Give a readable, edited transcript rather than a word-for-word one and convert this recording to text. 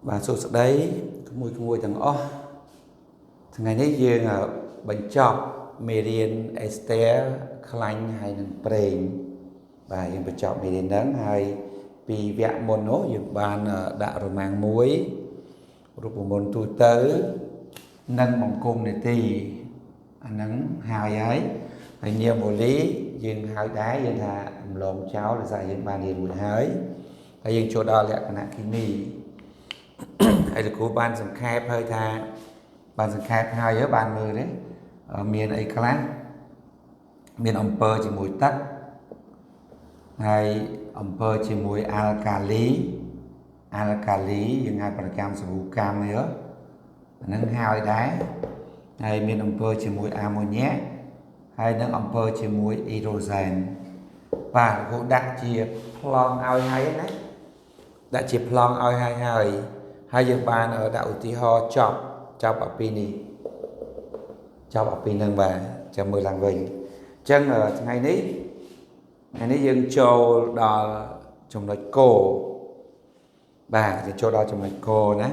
បាទសួស្តីក្មួយក្មួយទាំងអស់ថ្ងៃនេះយើងបញ្ចប់មេរៀនអេស្ទែខ្លាញ់ហើយនឹងប្រេងបាទយើងបញ្ចប់មេរៀនហ្នឹងហើយពីវគ្គមុននោះយើងបានដាក់រមាំងមួយរូបមន្តទូទៅនិងបង្គំនីតិអាហ្នឹងហើយហើយហើយនាមូលីយើងហើយដែរយើងថារំលងចោលដោយសារយើងបានរៀនរួចហើយហើយយើងចូលដល់លក្ខណៈគីមីហើយលោកគ្រូបានសង្ខេបហើយថាបានសង្ខេបហើយបានមើលទេមានអីខ្លះមានអំពើជាមួយទឹកហើយអំពើជាមួយអាល់កាលីអាល់កាលីយើងហៅប្រកម្មសាប៊ូកម្មអីអាហ្នឹងហើយដែរហើយមានអំពើជាមួយអាម៉ូញ៉ាហើយនឹងអំពើជាមួយអ៊ីដ្រូសែនបាទលោកគ្រូដាក់ជាប្លង់ឲ្យហើយណាដាក់ជាប្លង់ឲ្យហើយហើយហើយយើងបានដាក់ឧទាហរណ៍ចប់ចប់អាពីនេះចប់អាពីនឹងបាទចាំមើលឡើងវិញអញ្ចឹងថ្ងៃនេះយើងចូលដល់ចំណុចគោបាទយើងចូលដល់ចំណុចគោណា